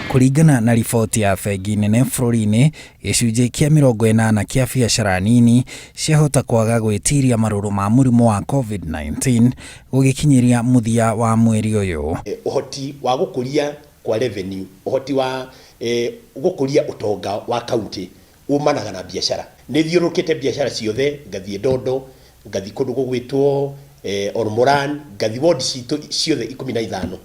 Kũringana na riboti ya bengi nene bũrũri-inĩ, gĩcunjĩ kĩa 80 kĩa biacara nini ciahota kwaga gwĩtiria marũrũ ma mũrimũ wa Covid-19 gũgĩkinyĩria mũthia wa mweri ũyũ. Ũhoti wa gũkũria kwa revenue, ũhoti wa gũkũria ũtonga wa county umanaga na biacara. Nĩ thiũrũrũkĩte biacara ciothe, ngathiĩ Ndondo, ngathiĩ kũndũ gũgwĩtwo Olmoran, ngathiĩ ward citũ ciothe 15,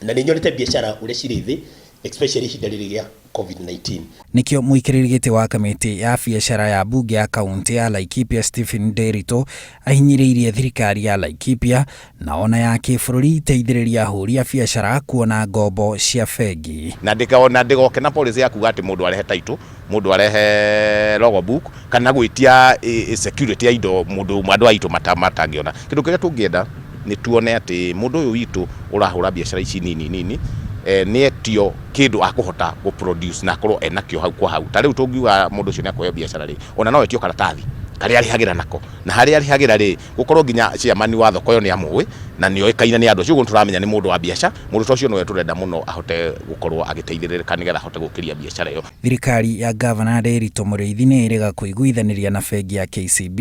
na nĩ nyonete biacara ũrĩa cirĩ thĩ, especially ihinda rĩrĩ rĩa Covid-19. Nĩkĩo mũikarĩri gĩtĩ wa kamĩtĩ ya biacara ya mbunge ya kauntĩ ya Laikipia Stephen Nderitu ahinyĩrĩirie thirikari ya Laikipia na ona ya kĩbũrũri iteithĩrĩrie ahũri a biacara kuona ngombo cia bengi. Na ndĩgoke na policy ya kuga atĩ mũndũ arehe title, mũndũ arehe logbook kana gwĩtia security ya indo mũndũ andũ aitũ matangĩona. Kĩndũ kĩrĩa tũngĩenda nĩ tuone atĩ mũndũ ũyũ witũ ũrahũra biacara ici nini nini nĩ etio kĩndũ akũhota gũ produce na akorwo enakĩo hau kwa hau. Ta rĩu tũngiuga mũndũ ũcio nĩ akũheo biacara rĩ, ona no etio karatathi karĩa arĩhagĩra nako, na harĩa arĩhagĩra rĩ, gũkorwo nginya chairman wa thoko ĩyo nĩ amũĩ na nĩ oĩkaine nĩ andũ acio, ũguo nĩ tũramenya nĩ mũndũ wa biacara. Mũndũ ta ũcio nĩwe tũrenda mũno ahote gũkorwo agĩteithĩrĩrĩka nĩgetha ahote gũkĩria biacara ĩyo. Thirikari ya Ngavana Nderitu Mũrĩithi nĩ ĩrĩga kũiguithanĩria na bengi ya KCB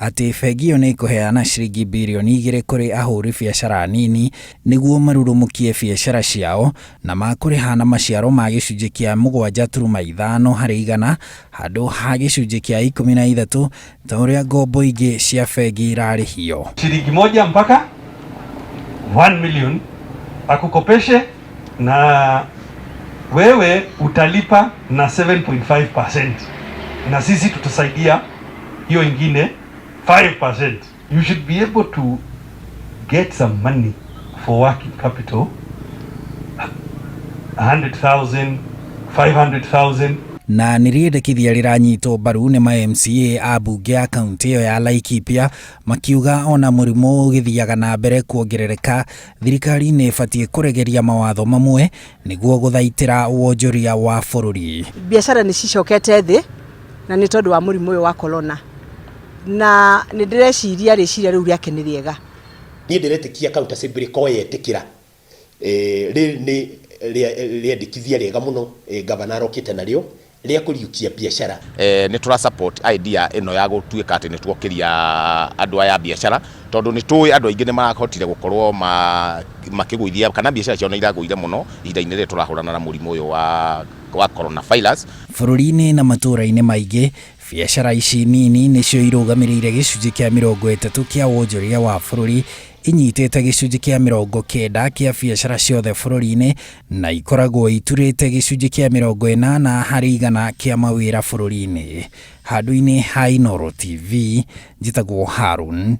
atĩ bengi ĩyo nĩ ĩkũheana ciringi birioni 2 kũrĩ ahũri biacara nini nĩguo marurumũkie biacara ciao na makũrĩha na maciaro ma gĩcunjĩ kĩa 7.5 harĩ igana handũ ha gĩcunjĩ kĩa 13 ta ũrĩa ngombo ingĩ cia bengi irarĩhio. Shilingi 1 mpaka 1 million akukopeshe na wewe utalipa na 7.5% na sisi tutasaidia hiyo ingine 5%. You should be able to get some money for working capital, 100,000, 500,000. Na nĩ rĩendekithia rĩranyitwo mbaru nĩ ma MCA a mbunge ya kaunti ĩyo ya Laikipia, makiuga ona mũrimũ ũgĩthiaga na mbere kuongerereka, thirikari nĩ ĩbatiĩ kũregeria mawatho mamwe nĩguo gũthaitĩra wonjoria wa bũrũri. Biacara nĩ cicokete thĩ na nĩ tondũ wa mũrimũ ũyũ wa corona, na nĩ ndĩreciria rĩciria rĩu rĩake nĩ rĩega. Niĩ ndĩretĩkia county assembly ko yetĩkĩra rĩrĩ nĩ rĩendekithia rĩega mũno gavana arokĩte narĩo rĩa kũriũkia biacara. Nĩ tũra support idea ĩno ya gũtuĩka atĩ nĩ tuokĩria andũ aya biacara, tondũ nĩ tũĩ andũ aingĩ nĩ marahotire gũkorwo makĩgũithia kana biacara ciao nĩ iragũire mũno ihinda-inĩ rĩrĩ tũrahũrana na mũrimũ ũyũ wa coronavirus. Bũrũri-inĩ na matũũra-inĩ maingĩ, biacara ici nini nĩcio irũgamĩrĩire gĩcunjĩ kĩa 30 kĩa wonjoria wa bũrũri, inyitĩte gĩcunjĩ kĩa 90 kĩa biacara ciothe bũrũri-inĩ na ikoragwo iturĩte gĩcunjĩ kĩa 80 harĩ igana kĩa mawĩra bũrũri-inĩ. Handũ-inĩ ha Inooro TV, njĩtagwo Harun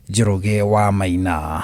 Njoroge wa Maina.